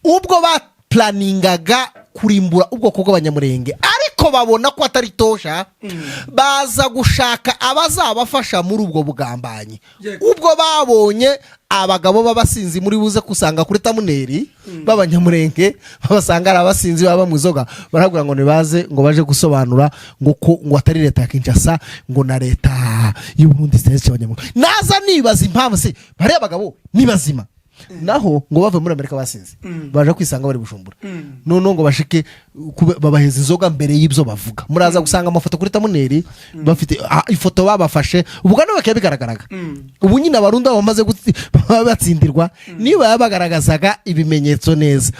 Ubwo baplaningaga kurimbura ubwoko bw'Abanyamurenge, ariko babona ko atari tosha, baza gushaka abazabafasha muri ubwo bugambanyi. Ubwo babonye abagabo b'abasinzi, muri buze kusanga kuri thumbnail, b'Abanyamurenge, babasanga ari abasinzi baba mu inzoga, barabwira ngo nibaze ngo baje gusobanura ngo ko ngo atari leta ya Kinshasa, ngo na leta y'Uburundi ziteze Abanyamurenge. Naza nibaza impamvu se bariya bagabo ni bazima, naho ngo bave muri Amerika basinze, baje kwisanga bari Bujumbura, noneho ngo bashike babaheza inzoga mbere y'ibyo bavuga. Muraza gusanga amafoto kuri thumbnail bafite ifoto babafashe ubwo nabo bakaba bigaragaraga. Ubu nyine Abarundi bamaze baba batsindirwa, niba bagaragazaga ibimenyetso neza,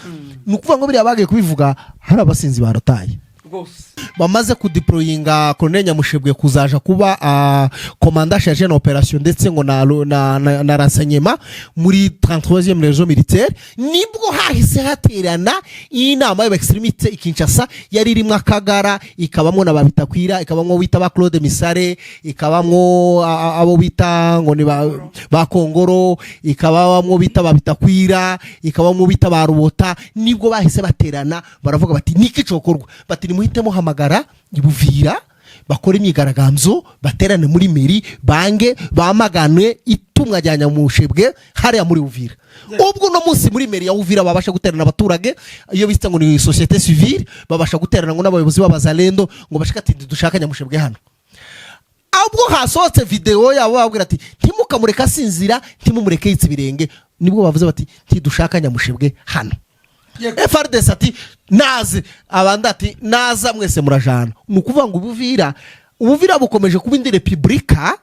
ni ukuvuga ngo biriya bagiye kubivuga hari abasinzi barotaye. Rwose. Bamaze kudeployinga Colonel Nyamushebwe kuzaja kuba commandant chargé na opération, ndetse ngo na renseignement muri 33e région militaire. Nibwo hahise haterana inama y'aba extrémistes i Kinshasa, yari irimo Akagara, ikabamwo na Babitakwira, ikabamwo bita ba Claude Misare, ikabamwo abo bita ngo ni ba Kongoro, ikabamwo bita Babitakwira, ikabamwo bita ba Rubota. Nibwo bahise baterana, baravuga bati: "Niki cokorwa?" Bati: "Nimuhitemo hamagara ibuvira, bakore imyigaragambyo, baterane muri mairie, bange bamaganwe itumwa rya Nyamushebwe hariya muri Uvira." Ubwo uno munsi muri mairie ya Uvira babasha guterana abaturage, iyo bita ngo ni société civile, babasha guterana ngo n'abayobozi b'Abazalendo, ngo bashaka ati: "Dushaka Nyamushebwe hano." Ubwo hasohotse video yabo bababwira ati: "Ntimukamureke asinzira, ntimumureke yitsa ibirenge." Nibwo bavuze bati: "Ntidushaka Nyamushebwe hano." FARDC ati: "Naze." Abandi ati: "Naza mwese murajana." Ni ukuvuga ngo Ubuvira bukomeje kuba indi repubulika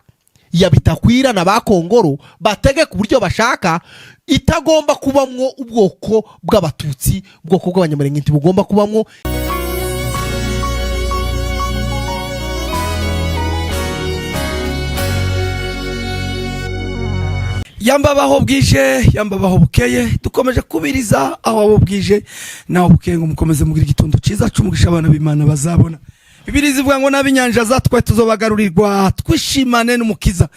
ya Bitakwira na ba Kongoro, batege ku buryo bashaka, itagomba kubamwo ubwoko bw'Abatutsi. Ubwoko bw'Abanyamurenge ntibugomba kubamwo. Yambabaho bwije, yambabaho bukeye, dukomeje kubiriza aho abo bwije naho bukeye ngo mukomeze mugire igitondo cyiza cy'umugisha, abana b'Imana bazabona. Bibiri zivuga ngo n'ab'inyanja zatwaye tuzobagarurirwa, twishimane n'Umukiza.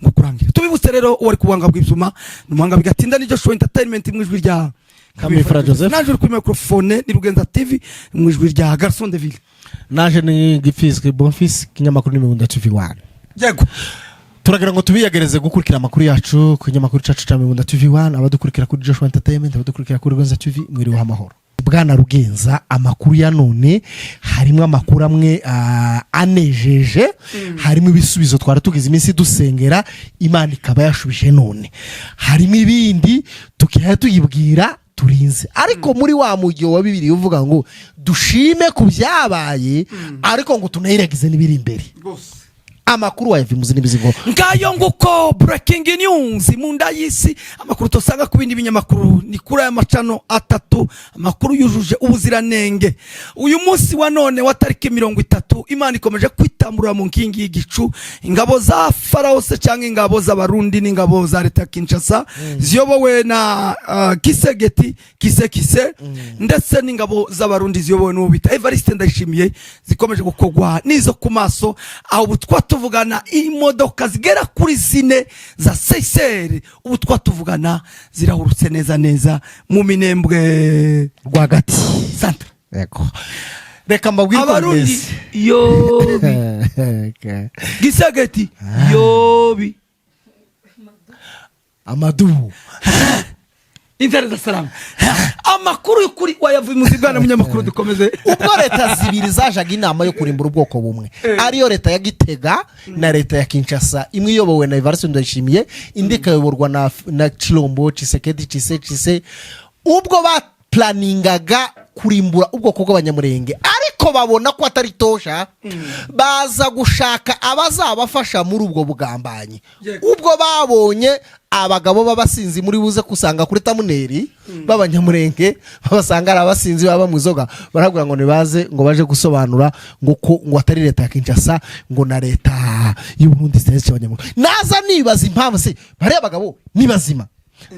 Ngo kurangira tubibutse rero, uwari ku buhanga bw'ibyuma ni umuhanga bigatinda, ni Joshua Entertainment mu ijwi rya Kamifura Joseph. Naje uri kuri microphone ni Rugenza TV mu ijwi rya Garçon de Ville. Naje ni Gifisi Bonfisi, kinyamakuru n'Imibunda TV 1. Yego. Turagira ngo tubiyegereze gukurikira amakuru yacu ku kinyamakuru cyacu cya Mibunda TV 1. Abadukurikira kuri Joshua Entertainment, abadukurikira kuri Rugenza TV, mwiriweho amahoro. Bwana Rugenza, amakuru ya none harimo amakuru amwe anejeje, harimo ibisubizo twari tugize iminsi dusengera, Imana ikaba yashubije none. Harimo ibindi tukihaya tuyibwira turinze, ariko muri wa mujyo wa Bibiri uvuga ngo dushime ku byabaye, ariko ngo tunayiragize n'ibiri imbere. Rwose. Amakuru wayavimuzi n'ibizigo. Ngayo nguko, breaking news mu nda y'isi. Amakuru tosanga ku bindi binyamakuru ni kuri aya macano atatu, amakuru yujuje ubuziranenge. Uyu munsi wa none wa tariki 30, Imana ikomeje kwitamurura mu nkingi y'igicu ingabo za Farawo se cyangwa ingabo z'Abarundi n'ingabo za leta ya Kinshasa ziyobowe na Kisegeti Kisekise, ndetse n'ingabo z'Abarundi ziyobowe n'uwo bita Evariste Ndayishimiye, zikomeje gukogwa n'izo ku maso. Aho ubu tuvugana imodoka zigera kuri zine za seyiseri, ubu tuvugana zirahurutse neza neza mu Minembwe rwagati. Centre. Yego, reka mbabwire uko Abarundi bimeze. Yobi Gisegeti yobi. Amadubu. Inzara za salamu. Amakuru y'ukuri wayavuye muzi, bwana munyamakuru, dukomeze. Ubwo leta zibiri zajaga inama yo kurimbura ubwoko bumwe, ariyo leta ya Gitega na leta ya Kinshasa, imwe iyobowe na Evariste Ndayishimiye, indi ikayoborwa na Chilombo Tshisekedi Chise. Ubwo baplaningaga kurimbura ubwoko bw'Abanyamurenge, ariko babona ko atari tosha, baza gushaka abazabafasha muri ubwo bugambanyi. Ubwo babonye abagabo b'abasinzi, muri buze kusanga kuri thumbnail, b'Abanyamurenge, babasanga ari abasinzi baba mu inzoga, barabwira ngo nibaze ngo baje gusobanura ngo ko ngo atari leta ya Kinshasa, ngo na leta y'Uburundi ziteze Abanyamurenge. Naza nibaza impamvu se bariya bagabo ni bazima,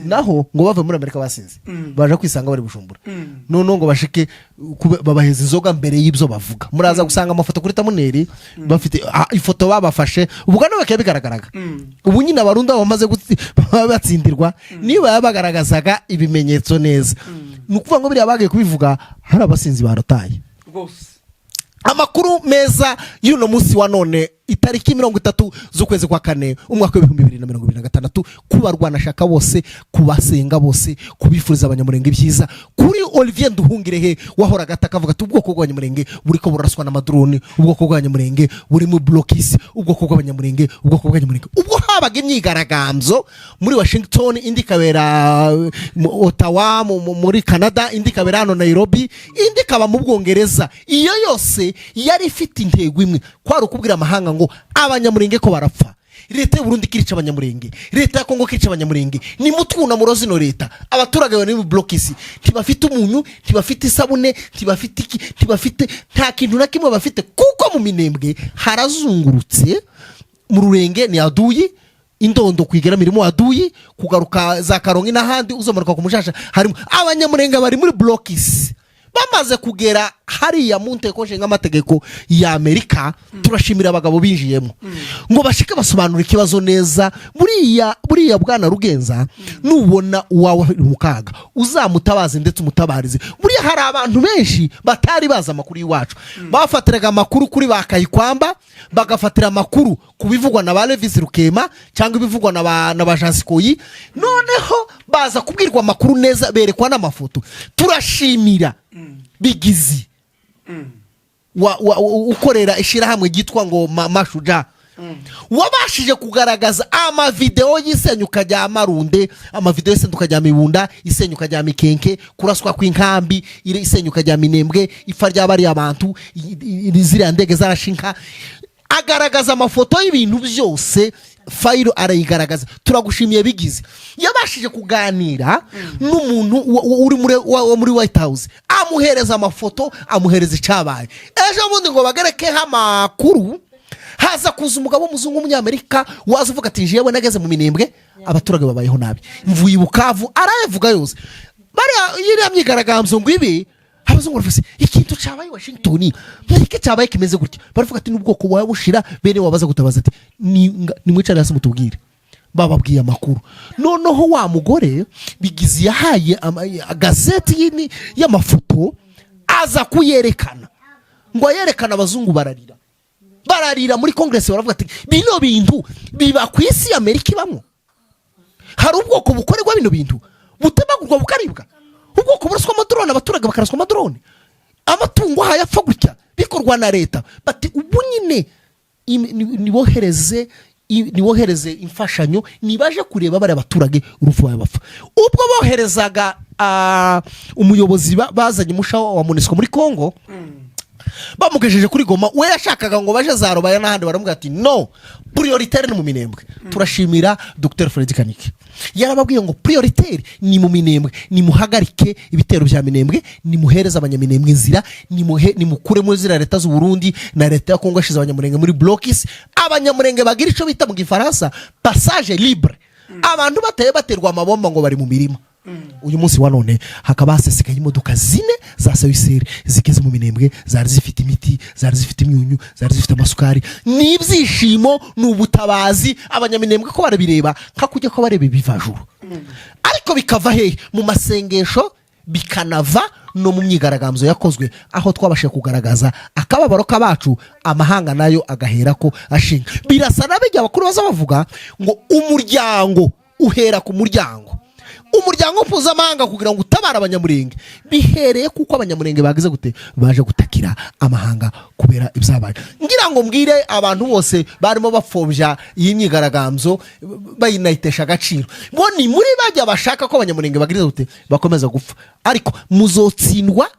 naho ngo bave muri Amerika basinze, baje kwisanga bari Bujumbura, noneho ngo bashike babaheza inzoga mbere y'ibyo bavuga. Muraza gusanga amafoto kuri thumbnail bafite ifoto babafashe ubwo nabo bakaba bigaragaraga. Ubu nyine Abarundi bamaze baba batsindirwa, niba bagaragazaga ibimenyetso neza. Ni ukuvuga ngo biriya bagiye kubivuga hari abasinzi barataye. Rwose. Amakuru meza y'uno munsi wa none, itariki 30 z'ukwezi kwa kane, umwaka w'2026, ku barwanashaka bose, kubasenga bose, kubifuriza Abanyamurenge ibyiza, kuri Olivier Nduhungirehe wahoraga ataka avuga ati ubwoko bw'Abanyamurenge buriko buraraswa n'amadrone, ubwoko bw'Abanyamurenge buri mu blocus, ubwoko bw'Abanyamurenge, ubwoko bw'Abanyamurenge. Ubwo habaga imyigaragambyo muri Washington, indi ikabera mu Ottawa muri Canada, indi ikabera hano Nairobi, indi ikaba mu Bwongereza, iyo yose yari ifite intego imwe, kwari ukubwira amahanga ngo Abanyamurenge ko barapfa, leta y'u Burundi kirica Abanyamurenge, leta ya Kongo kica Abanyamurenge, ni mutwuna zino leta. Abaturage bari mu blocus, ntibafite umunyu, ntibafite isabune, ntibafite iki, ntibafite, nta kintu na kimwe bafite, kuko mu Minembwe harazungurutse, mu Rurenge ni aduyi, indondo kwigera mirimo aduyi, kugaruka za Karongi n'ahandi uzomanuka ku Mushasha harimo Abanyamurenge bari muri blocus. Bamaze kugera hariya mu nteko nshinga amategeko ya Amerika, turashimira abagabo binjiyemo ngo bashike basobanura ikibazo neza. Buriya bwana Rugenza, nubona uwawe uri mu kaga, uzamutabaze ndetse umutabarize. Buriya hari abantu benshi batari bazi amakuru y'iwacu, bafatiraga amakuru kuri ba Kayikwamba, bagafatira amakuru ku bivugwa na ba Levis Rukema cyangwa ibivugwa na ba Jansikoyi. Noneho baza kubwirwa amakuru neza, berekwa n'amafoto. Turashimira Bigizi ukorera ishyirahamwe ryitwa ngo Mashuja, wabashije kugaragaza amavidewo y'isenyuka rya Marunde, amavidewo y'isenyuka rya Mibunda, isenyuka rya Mikenke, kuraswa kw'inkambi, isenyuka rya Minembwe, ipfa rya bariya bantu, ziriya ndege zarashe inka. Agaragaza amafoto y'ibintu byose, fayiro arayigaragaza. Turagushimiye Bigize. Yabashije kuganira n'umuntu uri muri White House, amuhereza amafoto, amuhereza icyabaye ejo bundi ngo bagerekeho amakuru. Haza kuza umugabo w'umuzungu w'Umunyamerika waza uvuga ati jewe nageze mu Minembwe, abaturage babayeho nabi, mvuye i Bukavu. Arayavuga yose. Bariya iriya myigaragambyo ngo ibe, abazungu baravuze ikintu cyabaye i Washington, mwereke cyabaye kimeze gutya. Baravuga ati n'ubwoko bwawe bushira bene wabaza gutabaza ati nimwicare hasi mutubwire. Bababwiye amakuru. Noneho wa mugore Bigizi yahaye gazeti y'amafoto, aza kuyerekana ngo ayerekane, abazungu bararira, bararira muri Kongeresi. Baravuga ati bino bintu biba ku isi, Amerika ibamo, hari ubwoko bukorerwa bino bintu, butemagurwa bukaribwa, ubwoko buraswa amadrone, abaturage bakaraswa amadrone, amatungo ahaye apfa gutya, bikorwa na leta. Bati ubu nyine nibohereze imfashanyo, nibaje kureba bariya baturage urupfu bawe bapfa. Ubwo boherezaga umuyobozi bazanye umusha wa MONUSCO muri Congo, bamugejeje kuri Goma, we yashakaga ngo baje za Rubaya n'ahandi, baramubwira ati no, prioritaire ni mu Minembwe. Turashimira Dr Fred Kanike, yarababwiye ngo prioritaire ni mu Minembwe, nimuhagarike ibitero bya Minembwe, nimuhereze Abanyaminembwe inzira, nimukure muri ziriya leta z'u Burundi na leta ya Kongo yashize Abanyamurenge muri blocus, Abanyamurenge bagira icyo bita mu Gifaransa passage libre, abantu bateye baterwa amabomba ngo bari mu mirima. Uyu munsi wa none hakaba hasesekaye imodoka zine za sawiseri zigeze mu Minembwe, zari zifite imiti, zari zifite imyunyu, zari zifite amasukari. Ni ibyishimo, ni ubutabazi. Abanyaminembwe ko barabireba nka kujya ko bareba ibivajuru, ariko bikava hehe? Mu masengesho, bikanava no mu myigaragambyo yakozwe, aho twabashije kugaragaza akababaro k'abacu, amahanga nayo agahera ko ashinga. Birasa na bijya abakuru baza bavuga ngo umuryango uhera ku muryango. Umuryango mpuzamahanga kugira ngo utabare Abanyamurenge bihereye kuko Abanyamurenge bagize gute? Baje gutakira amahanga kubera ibyabaye. Ngira ngo mbwire abantu bose barimo bapfobya iyi myigaragambyo, bayinayitesha agaciro, bo ni muri bajya bashaka ko Abanyamurenge bagize gute? Bakomeza gupfa. Ariko muzotsindwa,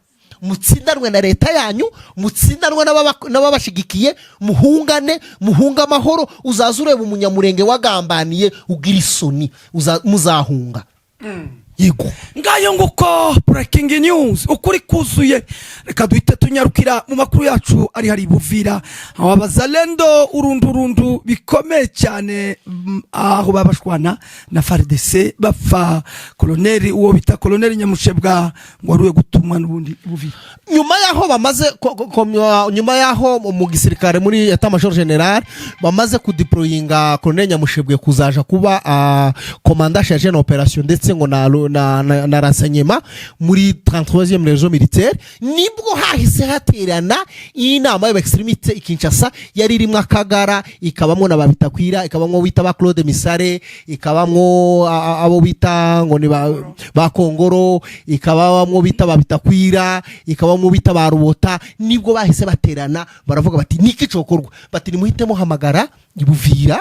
mutsindanwe na leta yanyu, mutsindanwe n'ababashigikiye, muhungane, muhunge amahoro. Uzaza ureba Umunyamurenge wagambaniye ugira isoni, muzahunga. Yego. Ngayo nguko, breaking news, ukuri kuzuye. Reka duhite tunyarukira mu makuru yacu ari hari Buvira, aho Abazalendo urundurundu bikomeye cyane, aho babashwana na FARDC, bapfa koloneli, uwo bita Koloneli Nyamushebwa, ngo waruye gutumwa n'ubundi i Buvira. Nyuma y'aho bamaze nyuma y'aho mu gisirikare muri état major général bamaze kudeployinga Colonel Nyamushebwe kuzaja kuba commandant chargé na opération, ndetse ngo na na renseignement muri 33e région militaire. Nibwo hahise haterana inama y'aba extrémistes i Kinshasa, yari irimo Akagara, ikabamwo na Babitakwira, ikabamwo bita ba Claude Misare, ikabamwo abo bita ngo ni ba Kongoro, ikabamwo bita Babitakwira, ikabamwo bita ba Rubota. Nibwo bahise baterana, baravuga bati: "Niki cokorwa?" Bati: "Nimuhitemo hamagara ibuvira,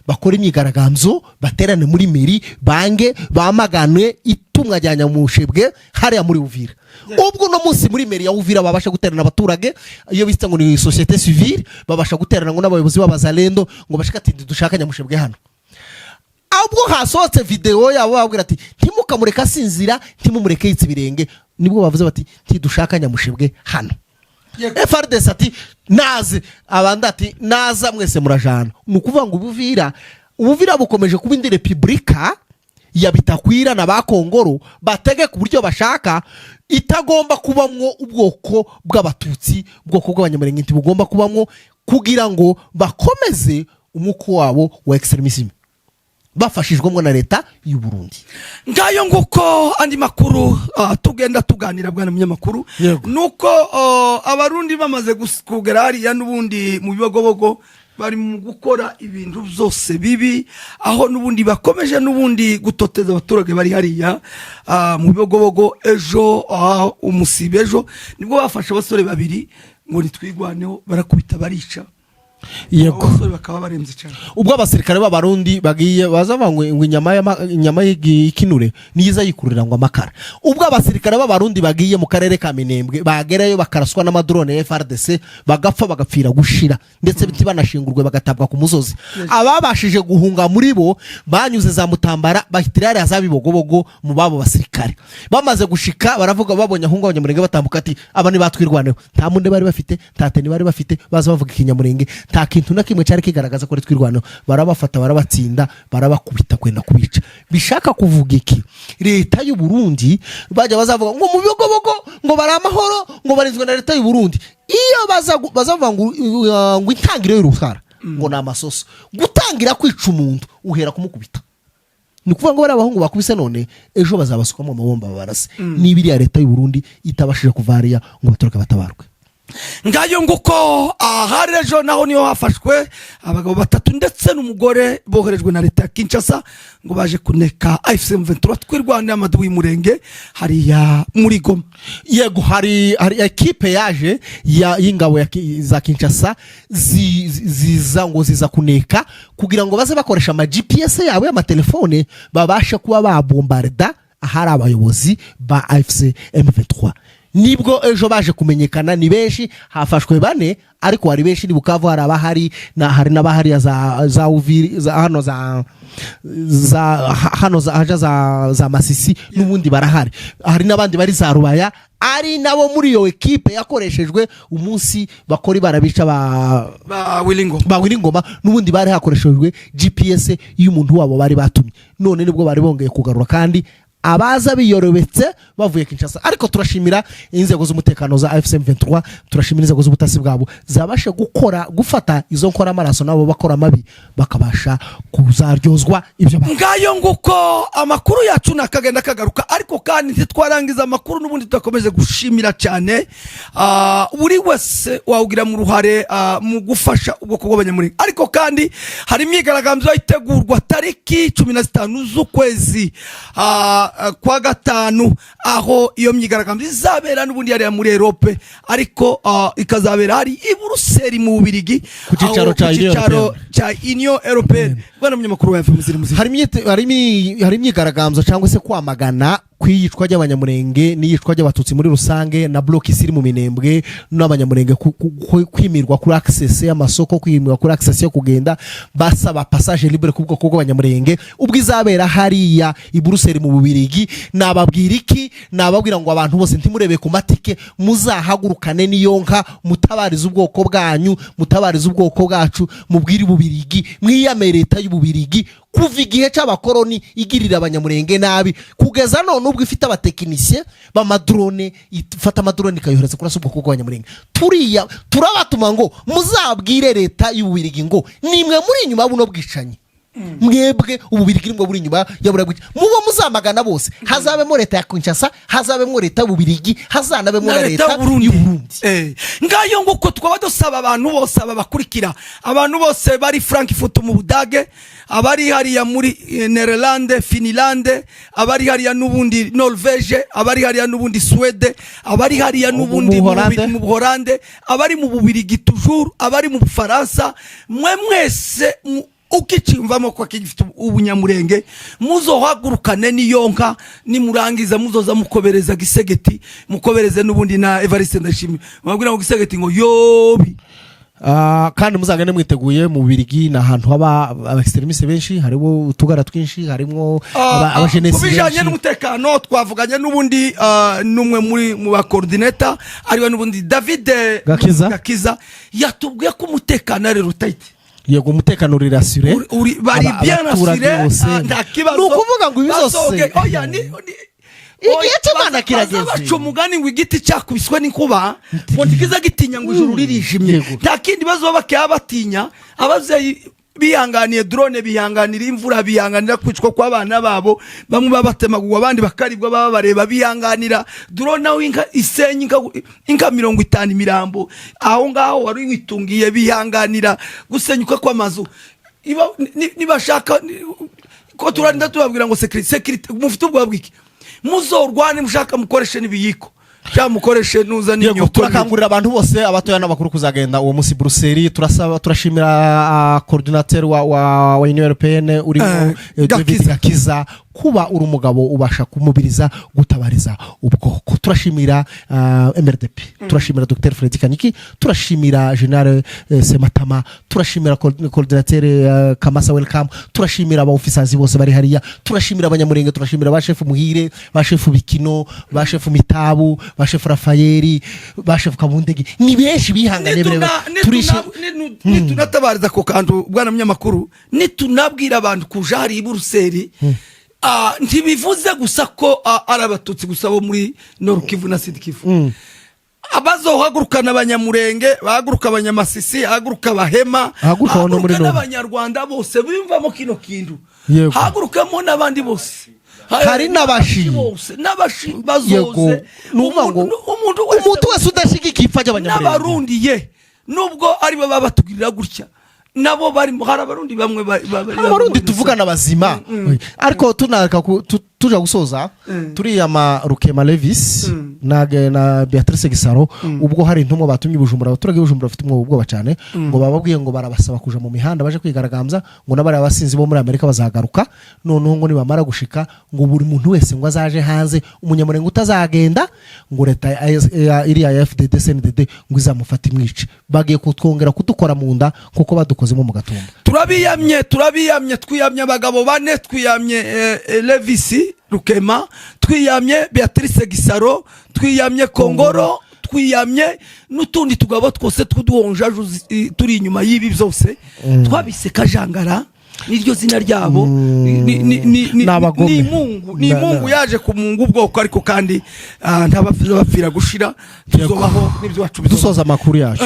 bakora imyigaragambyo, baterane muri mairie, bange bamaganwe itumwa rya Nyamushebwe hariya muri Uvira." Ubwo uno munsi muri mairie ya Uvira babasha guterana abaturage, iyo bita ngo ni société civile, babasha guterana ngo n'abayobozi b'abazalendo, ngo bashaka ati: "Dushaka Nyamushebwe hano." Ubwo hasohotse video yabo bababwira ati: "Ntimukamureke asinzira, ntimumureke yitsa ibirenge." Nibwo bavuze bati: "Ntidushaka Nyamushebwe hano." FARDC ati: "Naze." Abandi ati: "Naza mwese murajana." Ni ukuvuga ngo Ubuvira bukomeje kuba indi repubulika ya Bitakwira na ba Kongoro, batege ku buryo bashaka, itagomba kubamwo ubwoko bw'Abatutsi. Ubwoko bw'Abanyamurenge ntibugomba kubamwo, kugira ngo bakomeze umwuka wabo wa extrémisme, bafashijwemo na leta y'u Burundi. Ngayo nguko. Andi makuru tugenda tuganira, bwana munyamakuru, nuko Abarundi bamaze kugera hariya n'ubundi mu Bibogobogo, bari mu gukora ibintu byose bibi, aho n'ubundi bakomeje n'ubundi gutoteza abaturage bari hariya mu Bibogobogo. Ejo, umusibe ejo, nibwo bafashe abasore babiri ngo nitwigwaneho, barakubita, barica. Abo basore bakaba barembye cyane. Ubwo abasirikare b'Abarundi bagiye baza bavuga ngo inyama y'ikinure niyiza yikurira ngo amakara. Ubwo abasirikare b'Abarundi bagiye mu karere ka Minembwe, bagerayo bakaraswa n'amadrone ya FARDC, bagapfa, bagapfira gushira, ndetse ntibanashingurwe, bagatabwa ku musozi. Ababashije guhunga muri bo banyuze za Mutambara, bahitira hariya za Bibogobogo. Mu babo basirikare bamaze gushika, baravuga, babonye ahungu Abanyamurenge batambuka, ati: "Aba nibatwirwaneho." Nta munde bari bafite, nta tenue bari bafite, baza bavuga Ikinyamurenge, nta kintu na kimwe cyari kigaragaza ko ari Twirwaneho. Barabafata, barabatsinda, barabakubita kwenda kubica. Bishaka kuvuga iki? Leta y'u Burundi bajya bazavuga ngo mu Bibogobogo ngo bari amahoro, ngo barinzwe na leta y'u Burundi. Iyo baza bazavuga ngo intangiriro y'uruhara ngo ni amasoso, gutangira kwica umuntu uhera kumukubita. Ni ukuvuga ngo bariya abahungu bakubise none, ejo bazabasukamo amabomba babarase, niba iriya leta y'u Burundi itabashije kuva hariya ngo abaturage batabarwe. Ngayo nguko. Ahari ejo naho niho hafashwe abagabo batatu ndetse n'umugore boherejwe na leta ya Kinshasa ngo baje kuneka AFC M23, Twirwanira, amadubu y'Umurenge hariya muri Goma. Yego, hari ekipe yaje y'ingabo za Kinshasa, ziza ngo ziza kuneka kugira ngo baze bakoresha ama GPS yabo y'amatelefone, babashe kuba babombarda ahari abayobozi ba AFC M23. Nibwo ejo baje kumenyekana, ni benshi, hafashwe bane, ariko hari benshi. Ni Bukavu hari abahari, na hari n'abahari za Uvira, za hano za hano za haja za Masisi, n'ubundi barahari. Hari n'abandi bari za Rubaya, ari nabo muri iyo ekipe yakoreshejwe umunsi bakora ibara bica ba ba Wilingo. Ba Wiringoma. N'ubundi bari hakoreshejwe GPS y'umuntu wabo bari batumye. None nibwo bari bongeye kugarura kandi abaza biyorobetse bavuye Kinshasa. Ariko turashimira inzego z'umutekano za AFC M23, turashimira inzego z'ubutasi bwabo zabasha gukora, gufata izo nkora amaraso, nabo bakora amabi bakabasha kuzaryozwa ibyo bakora. Ngayo nguko. Amakuru yacu nakagenda kagaruka, ariko kandi ntitwarangiza amakuru n'ubundi tudakomeje gushimira cyane buri wese wawugira mu ruhare mu gufasha ubwoko bw'Abanyamurenge. Ariko kandi hari imyigaragambyo itegurwa tariki 15 z'ukwezi kwa gatanu, aho iyo myigaragambyo izabera n'ubundi hariya muri Europe, ariko ikazabera hari i Buruseli mu Bubirigi, Ku cyicaro aho- cya ku Union cyicaro Européenne. Cya Union Européenne. Bwana munyamakuru wa FM Muziri Muziri. Hari imyigaragambyo cyangwa se kwamagana kw'iyicwa ry'Abanyamurenge n'iyicwa ry'Abatutsi muri rusange, na blocus iri mu Minembwe, n'Abanyamurenge kwimirwa kuri access y'amasoko, kwimirwa kuri access yo kugenda, basaba passage libre ku bwoko bw'Abanyamurenge. Ubwo izabera hariya i Buruseli mu Bubirigi, nababwira iki? Nababwira ngo abantu bose ntimurebe ku matike, muzahagurukane n'iyo nka, mutabarize ubwoko bwanyu, mutabarize ubwoko bwacu, mubwire Ububirigi, mwiyame leta y'Ububirigi kuva igihe cy'abakoroni igirira Abanyamurenge nabi, kugeza none ubwo ifite abatekinisiye b'amadrone, ifata amadrone ikayohereza kurasa ubwoko bw'Abanyamurenge. Turiya turabatuma ngo muzabwire leta y'Ububirigi ngo nimwe muri inyuma buno bwicanyi. Mwebwe Ububirigi nibwo buri inyuma ya buriya bwicanyi. Mubo muzamagana bose, hazabemo leta ya Kinshasa, hazabemo leta y'Ububirigi, hazanabemo na na leta leta y'Uburundi. y'Uburundi. Ngayo nguko, twaba dusaba abantu bose aba bakurikira, abantu bose bari Frankfurt mu Budage, abari hariya muri Nerelande, Finlande, abari hariya n'ubundi Norvege, abari hariya n'ubundi Swede, abari hariya n'ubundi mu Buholande. Mu Buholande, abari mu Bubirigi toujours, abari mu Bufaransa, mwe mwese ukiciyumvamo ko kigifite ubunyamurenge, muzohagurukane n'iyo nka. Nimurangiza muzoza mukobereza Tshisekedi, mukobereze n'ubundi na Evariste Ndayishimiye, mubabwira ngo Tshisekedi ngo yobi. Ah, kandi muzagende mwiteguye. Mu Bubirigi ni ahantu haba aba extrémistes benshi, harimo utugara twinshi, harimo abajenesi Ku bijanye benshi. n'umutekano, twavuganye n'ubundi n'umwe muri mu ba coordinateur, ariwe n'ubundi David Gakiza. Gakiza, yatubwiye ko umutekano ari rutayiti. Yego, umutekano uri rassuré. Bari bien Abaturage rassuré, bose. nta kibazo. Ni ukuvuga ngo ibi byose Oya, Igihe oya, cy'Imana kirageze. baza baca umugani ngo igiti cyakubiswe n'inkuba ngo ntikiza gitinya ngo ijuru ririjimye. Nta kindi bazoba bakaba batinya. Ababyeyi bihanganiye drone, bihanganira imvura, bihanganira kwicwa kw'abana babo, bamwe babatemagurwa, abandi bakaribwa baba bareba, bihanganira drone aho inka isenya inka 50, imirambo aho ngaho wari witungiye, bihanganira gusenyuka kw'amazu. Nibashaka ko turarinda tubabwira ngo sécurité, sécurité, mufite ubwoba bw'iki? Muzorwane, mushaka mukoreshe n'ibiyiko cyangwa mukoreshe nuza n'inyoko. Turakangurira abantu bose, abatoya n'abakuru, kuzagenda uwo munsi Buruseli. Turasaba, turashimira coordinateur wa Union Européenne urimo David Gakiza. Gakiza, kuba uri umugabo ubasha kumubiriza, gutabariza ubwoko. Turashimira MRDP, turashimira Dr Fred Kaniki, turashimira General Sematama, turashimira coordinateur Kamasa Welcome, turashimira aba officers bose bari hariya, turashimira Abanyamurenge, turashimira ba chef Muhire, ba chef Bikino, ba chef Mitabu, ba chef Rafayeli, ba chef Kabundegi, ni benshi bihanganye. Nitunatabariza ako kantu, bwana munyamakuru, nitunabwira abantu kuja hariya i Buruseli, ntibivuze gusa ko ari Abatutsi gusa bo muri Nord Kivu na Sud Kivu. Abazohagurukana Abanyamurenge, bahaguruka Abanyamasisi, haguruka Abahema, Haguruka no muri haguruka Nord. n'Abanyarwanda bose biyumvamo kino kintu, hagurukamo n'abandi bose. Hari n'Abashi. Bose n'Abashi bazoze. Ni ukuvuga ngo Umuntu wese, umuntu wese udashigikiye ipfa ry'Abanyamurenge. N'Abarundi ye, nubwo aribo baba batugirira gutya, nabo barimo. Hari Abarundi bamwe Hari Abarundi tuvugana bazima. Ariko tunareka tuja gusoza, turiyama Rukema Levis na Beatrice Gisaro. Ubwo hari intumwa batumye i Bujumbura, abaturage b'i Bujumbura bafite ubwoba cyane, ngo bababwiye ngo barabasaba kuja mu mihanda baje kwigaragambya, ngo n'abariya basinzi bo muri Amerika bazagaruka. Noneho ngo nibamara gushika, ngo buri muntu wese ngo azaje hanze, Umunyamurenge utazagenda, ngo leta iriya ya FDD CNDD ngo izamufate imwice. Bagiye kutwongera kudukora mu nda kuko badukozemo mu Gatumba. Turabiyamye, turabiyamye. Twiyamye abagabo bane: twiyamye Levisi Rukema, twiyamye Beatrice Gisaro, twiyamye Kongoro, twiyamye n'utundi tugabo twose tw'uduhonjaju turi inyuma y'ibi byose. Twabise Kajangara, niryo zina ryabo. Ni abagome. Ni imungu, ni imungu yaje kumunga ubwoko, ariko kandi ntabapfira bapfira gushira. Tuzobaho n'ibyo wacu bizobaho. Dusoza amakuru yacu,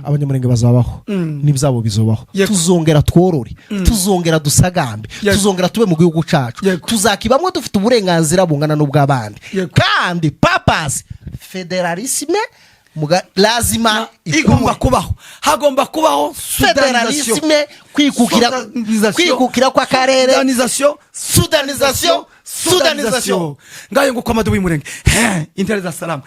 Abanyamurenge bazabaho, n'ibyabo bizobaho. Tuzongera tworore, tuzongera dusagambe, tuzongera tube mu gihugu cyacu, tuzakibamwo dufite uburenganzira bungana n'ubw'abandi. Kandi papasi fédéralisme lazima Igomba ikure. kubaho, hagomba kubaho Fédéralisme, kwikukira, Soudanisation. kwikukira kw'akarere. Soudanisation. Soudanisation, soudanisation. Ngayo nguko, amadubu y'Umurenge, intare za salamu.